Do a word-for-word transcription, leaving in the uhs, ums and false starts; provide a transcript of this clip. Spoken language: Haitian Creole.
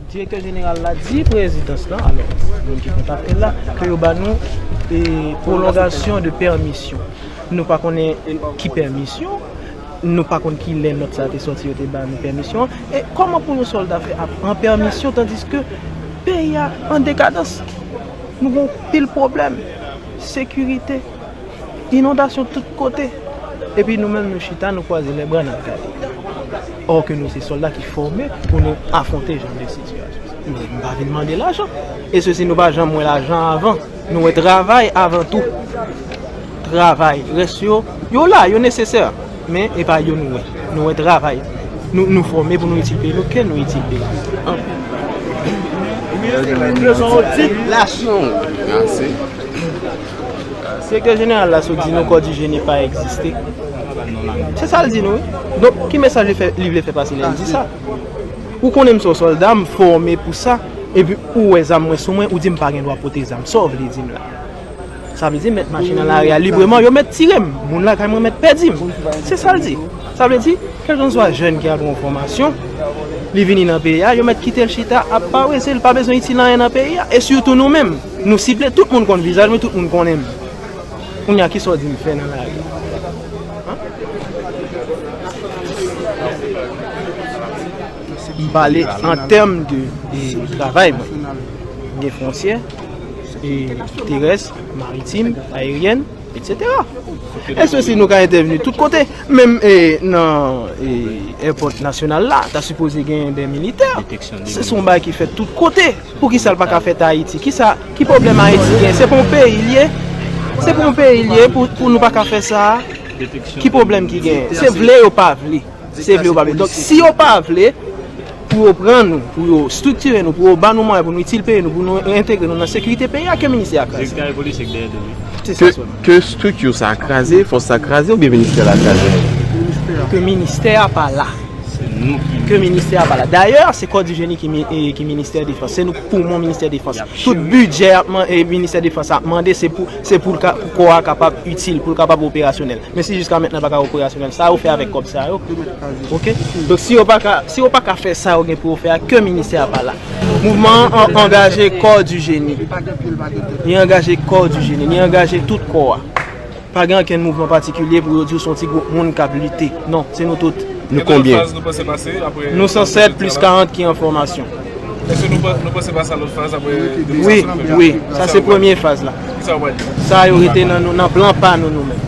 Direktè jeneral la di prezidans lan, alò, moun ki kontakte l la, ke yo ba nou e, pwolongasyon de pèmisyon. Nou pa konnen ki pèmisyon, nou pa konn ki lè nòt sa te sòti, yo te ba nou pèmisyon. E kòman pou yon sòlda fè ap pran pèmisyon tandiske peyi a an dekadans? Nou gen pil pwoblèm, sekirite, inondasyon tout kote. Epi nou menm nou chita, nou kwaze lèbra, n ap gade. Or ke nou se sòlda ki fòme pou nou afwonte jan de sitiyasyon. Men m pa vin mande lajan. E sesi nou pa janm wè lajan avan. Nou wè travay avan tou. Travay. Rès yo, yo la, yo nesesè. Men e pa yo nou wè. Nou wè travay. Nou, nou fòme pou nou itil peyi nou, ke nou itil peyi. Lasyon. Mèsi. Direktè jeneral la sot di nou kò di jeni pa egziste. Se sa l di nou, wi. Donk, ki mesaj li fè, li vle fè pase lè l di sa? Ou konnen m se yon sòlda, m fòme pou sa, epi ou wè zam mwen sou mwen, ou di m pa gen dwa pote zam. Sa w vle di m la? Sa vle di m mèt mache nan lari a libreman, yo mèt tire m. Moun lakay mwen mèt pèdi m. Se sa l di. Sa vle di, kèlkanswa jèn ki al pran fòmasyon, li vini nan peyi a, yo mèt kite l chita ap parese, li pa bezwen itil anyen nan peyi a. E sitou nou menm, nou sible, tout moun konn vizaj mwen, tout moun konnen m. Kounye a, kisa w di m fè nan lari a? An? M pale an tèm de, de travay mwen. Gen fwontyè, e terès, maritim, aeryèn, etsetera. E sesi nou ka entèvni tout kote, menm e, nan e, èpòt nasyonal la, ta sipoze gen de militè. Se se yon bagay ki fèt tout kote. Poukisa l pa ka fèt Ayiti? Kisa, ki pwoblèm Ayiti gen? Se pa yon peyi l ye? Se pa yon peyi l ye pou, pou nou pa ka fè sa? Ki pwoblèm ki gen? Se vle yo pa vle. Se vle yo pa vle. Donk, si yo pa vle pou yo pran nou, pou yo estriktire nou, pou yo ba nou mwayen, pou nou itil peyi nou, pou nou entegre nou nan sekirite peyi a, ke ministè a kraze. Direktè polis ek dèyè de wi. Se sa sèlman. Ke estrikti sa a kraze, fòs sa a kraze, oubyen ministè la kraze? Ke ministè a pa la. Ke ministè a pa la. Dayè, se kò di jeni ki, mi- e, ki ministè defans. Se nou poumon ministè defans. Tout bidjè ap man- e, ministè defans ap mande, se pou, se pou, l ka- pou kò a kapab itil, pou l kapab operasyonèl. Men si jiska mentnan pa ka operasyonèl, sa yo fè avèk kòb sa yo? Oke? Donk, si yo pa ka, si yo pa ka fè sa yo gen pou yo fè a, ke ministè a pa la. Mouvman an angaje kò di jeni. Li angaje kò di jeni. Li angaje tout kò a. Pa gen ankenn mouvman patikilye pou yo di w se yon ti gwoup moun k ap lite. Non, se nou tout. Nou konbyen? Nou san sèt plis karant ki an fòmasyon. Èske nou pa- nou panse pase a lòt faz apre? Wi, wi. Sa se premye faz la. Kisa w pral di? Sa yo rete nan nou, nan plan pa nou, nou menm.